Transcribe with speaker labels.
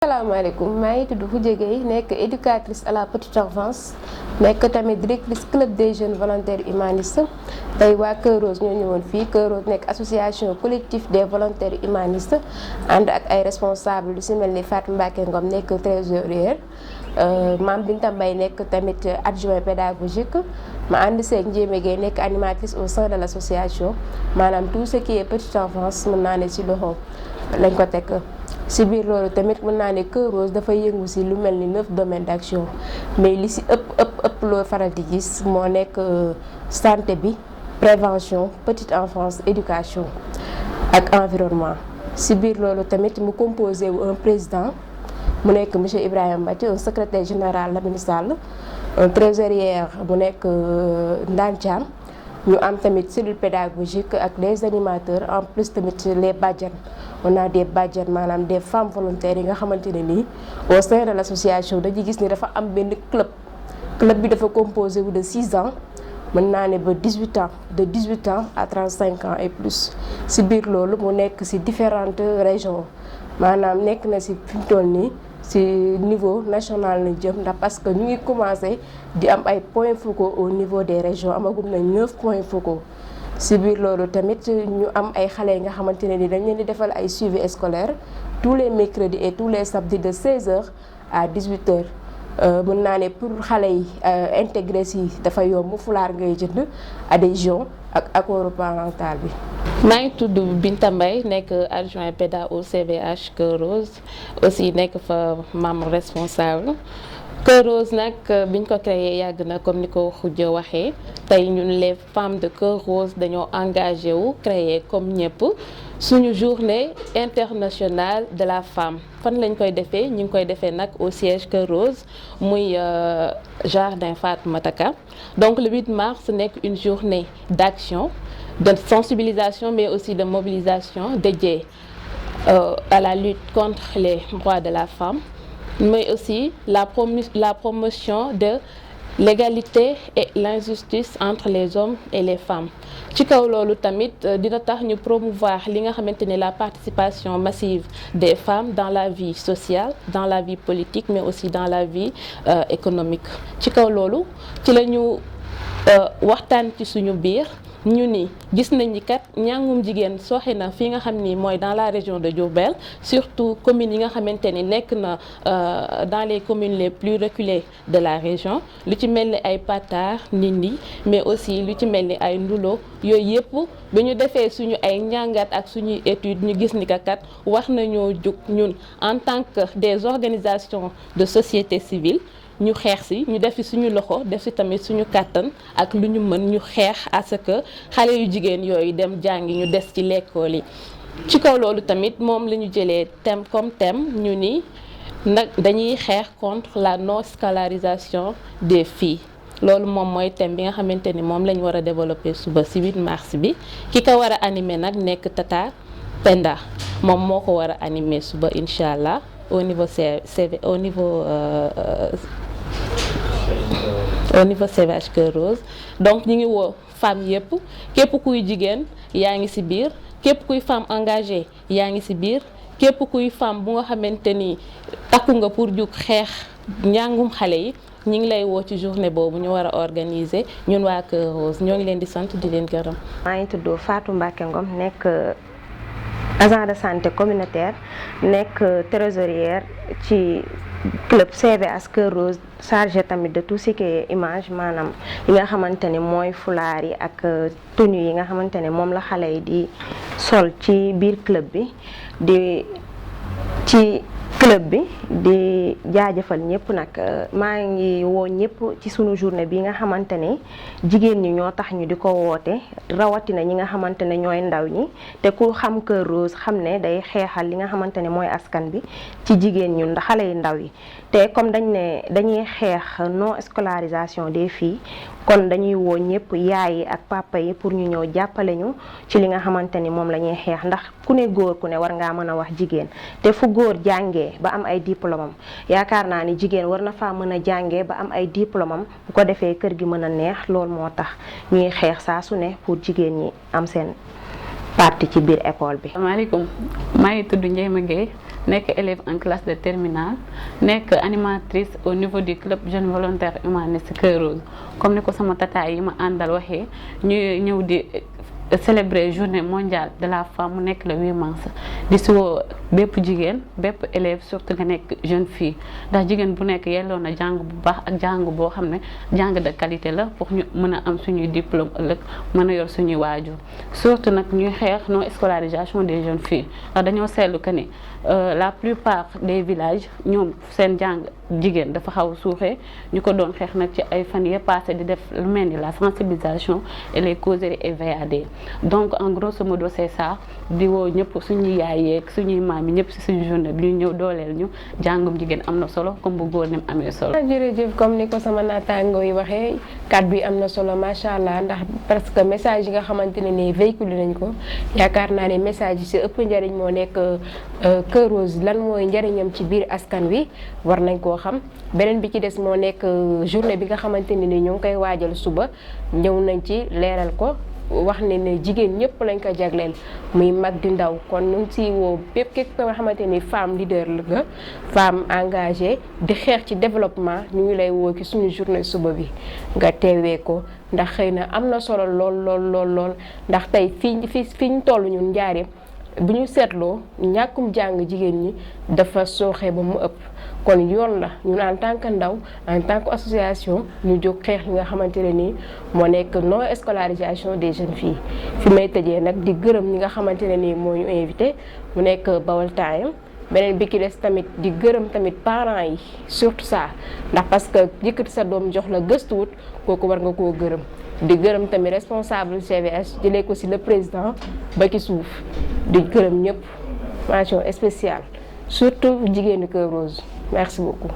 Speaker 1: Assalamualaikum, maa ngi tudd Khoudia Gueye nekk éducatrice à la petite enfance nekk tamit directrice club des jeunes volontaires humanistes tey waa Kër Rose ñoo ñëwoon fii Kër Rose nekk association collectif des volontaires humanistes ànd ak ay responsables lu si mel ni Fatou Mbacké Ngom nekk trésorière Mame Binta Mbaye nekk tamit adjoint pédagogique ma ànd seeg Ndiémé Gueye nekk animatrice au sein de l' association maanaam tout ce qui est petite enfance mën naa ne si loxo lañ ko teg. si biir loolu tamit mën naa ne Kër Rose dafa yëngu si lu mel ni 9 domaines d' action mais li si ëpp loo faral di gis moo nekk santé bi prévention petite enfance éducation ak environnement. si biir loolu tamit mu composé wu un président mu nekk monsieur Ibrahima Mbati, un secrétaire général Lamine Sall, un trésorier bu nekk Ndane Thiam, ñu am tamit cellule pédagogique ak des animateurs en plus tamit les bàjjan. On a des bàjjan maanaam des femmes volontaires yi nga xamante ne nii au sein de l' association dañuy gis ni dafa am benn club bi dafa composé wu de 6 ans mën naa ne ba 18 ans de 18 ans à 35 ans et plus. si biir loolu mu nekk si différentes régions maanaam nekk na si fi mu toll nii si niveau national la jëm ndax parce que ñu ngi commencé di am ay points focaux au niveau des régions amagum na 9 points focaux. si biir loolu tamit ñu am ay xale yi nga xamante ne ni dañ leen di defal ay suivi scolaire tous les mercredis et tous les samedis de 16h à 18h mën naa ne pour xale yi intégré si dafa yomb fulaar ngay jënd adhésion ak accord parental bi.
Speaker 2: maa ngi tudd Binta Mbaye nekk adjoint péda au CVH Kër Rose aussi nekk fa membre responsable. Kër Rose nag biñ ko créé yàgg na comme ni ko Khoudia waxee tey ñun les femmes de Kër Rose dañoo engagé wu créé comme ñëpp suñu journée internationale de la femme fan lañ koy defee ñu ngi koy defee nag au siège Kër Rose muy jardin Fatoumata Ka. Donc le 8 mars nekk une journée d'action, de sensibilisation mais aussi de mobilisation dédiée à la lutte contre les droits de la femme, mais aussi la promotion de l'égalité et l'injustice entre les hommes et les femmes. ci kaw loolu tamit dina tax ñu promouvoir li nga xamante ne la participation massive des femmes dans la vie sociale, dans la vie politique, mais aussi dans la vie économique. ci kaw loolu ci la ñu waxtaan ci suñu biir ñu ni gis nañ ni kat ñàngum jigéen sooxe na fi nga xam ni mooy dans la région de Diourbel, surtout communes yi nga xamante ni nekk na dans les communes les plus reculées de la région, lu ci mel ni ay Patar, Ndindi, mais aussi lu ci mel ni ay Ndulo. yooyu yëpp bi ñu defee suñu ay njàngat ak suñuy études ñu gis ni kat wax nañoo jóg ñun en tant que des organisations de société civile ñu xeex si ñu def si suñu loxo def si tamit suñu kàttan ak lu ñu mën ñu xeex à ce que xale yu jigéen yooyu dem jàngi ñu des ci l'école yi. ci kaw loolu tamit moom la ñu jëlee thème comme thème ñu ni nag dañuy xeex contre la non scolarisation des filles. loolu moom mooy thème bi nga xamante ni moom lañ war a développer suba ci 8 mars bi ki ko war a animer nag nekk Tata Penda moom moo ko war a animer suba incha allah au niveau CVH Kër Rose. donc ñu ngi woo femmes yëpp képp kuy jigéen yaa ngi ci biir képp kuy femme engagée yaa ngi ci biir képp kuy femme bu nga xamante ni takku nga pour jug xeex njàngum xale yi ñu ngi lay woo ci journée boobu ñu war a organiser ñun waa Kër Rose ñoo ngi leen di sant di leen gërëm.
Speaker 3: maa ngi tudd Fatou Mbacké Ngom nekk agent de santé communautaire nekk trésorière ci club CVH Kër Rose, chargé tamit de tout ce qui est image maanaam yi nga xamante ne mooy fulaar yi ak tenue yi nga xamante ne moom la xale yi di sol ci biir club bi di jaajëfal ñëpp nag maa ngi woo ñëpp ci sunu journée bi nga xamante ne jigéen ñi ñoo tax ñu di ko woote rawatina ñi nga xamante ne ñooy ndaw ñi te ku xam Kër Rose xam ne day xeexal li nga xamante ne mooy askan bi ci jigéen ñu ndax xale yu ndaw yi te comme dañuy xeex non scolarisation des filles kon dañuy woo ñëpp yaay yi ak papa yi pour ñu ñëw jàppale ñu ci li nga xamante ni moom la ñuy xeex ndax ku ne góor ku ne war ngaa mën a wax jigéen te fu góor jàngee ba am ay diplôme am yaakaar naa ni jigéen war na faa mën a jàngee ba am ay diplôme am bu ko defee kër gi mën a neex loolu moo tax ñuy xeex saa su ne pour jigéen ñi am seen partie ci biir école bi.
Speaker 4: asalaamaaleykum maa ngi tudd Ndiéma Gueye nekk élève en classe de terminale nekk animatrice au niveau du club jeune volontaire humaniste Kër Rose. comme ni ko sama tata yi ma àndal waxee ñu ñëw di célébrer journée mondiale de la femme mu nekk le 8 mars di si woo bépp jigéen bépp élève surtout nga nekk jeune fille ndax jigéen bu nekk yelloo na jàng bu baax ak jàng boo xam ne jàng de qualité la pour ñu mën a am suñuy diplôme ëllëg mën a yor suñuy waajur surtout nag ñuy xeex non scolarisation des jeunes filles ndax dañoo seetlu que ni la plupart des villages ñoom seen jàng jigéen dafa xaw suuxee ñu ko doon xeex nag ci ay fan yee passé di def lu mel ni la sensibilisation et les causeries et VAD donc en grosso modo c'est ça di woo ñëpp suñuy yaay yeeg suñuy maam yi ñëpp si suñu journée bi ñu ñëw dooleel ñu jàngum jigéen am na solo comme bu góor ni mu amee solo.
Speaker 1: jërëjëf comme ni ko sama naataango yi waxee kàddu yi am na solo macha allah ndax parce que message yi nga xamante ne nii véhiculé nañ ko yaakaar naa ne message yi si ëpp njëriñ moo nekk Kër Rose lan mooy njëriñam ci biir askan wi war nañ koo xam beneen bi ci des moo nekk journée bi nga xamante ne ni ñu ngi koy waajal suba ñëw nañ ci leeral ko wax ne jigéen ñëpp lañ ko jagleel muy mag di ndaw kon ñu ngi siy woo bépp képp nga xamante ni femme leader la nga femme engagée di xeex ci développement ñu ngi lay woo ci suñu journée suba bi nga teewee ko ndax xëy na am na solo lool ndax tey fii ñu toll ñun Njaaréem bu ñu seetloo ñàkkum jàng jigéen ñi dafa sooxee ba mu ëpp kon yoon la ñun en tant que ndaw en tant que association ñu jóg xeex li nga xamante ne nii moo nekk non scolarisation des jeunes filles fi may tëjee nag di gërëm ñi nga xamante ne nii moo ñu invité mu nekk Baol Time beneen bi ki des tamit di gërëm tamit parents yi surtout ça ndax parce que yëkkati sa doom jox la gëstuwut kooku war nga koo gërëm di gërëm tamit responsable CVH jëlee ko ci le président ba ci suuf di gërëm ñëpp mention spéciale surtout jigéenu Kër Rose merci beaucoup.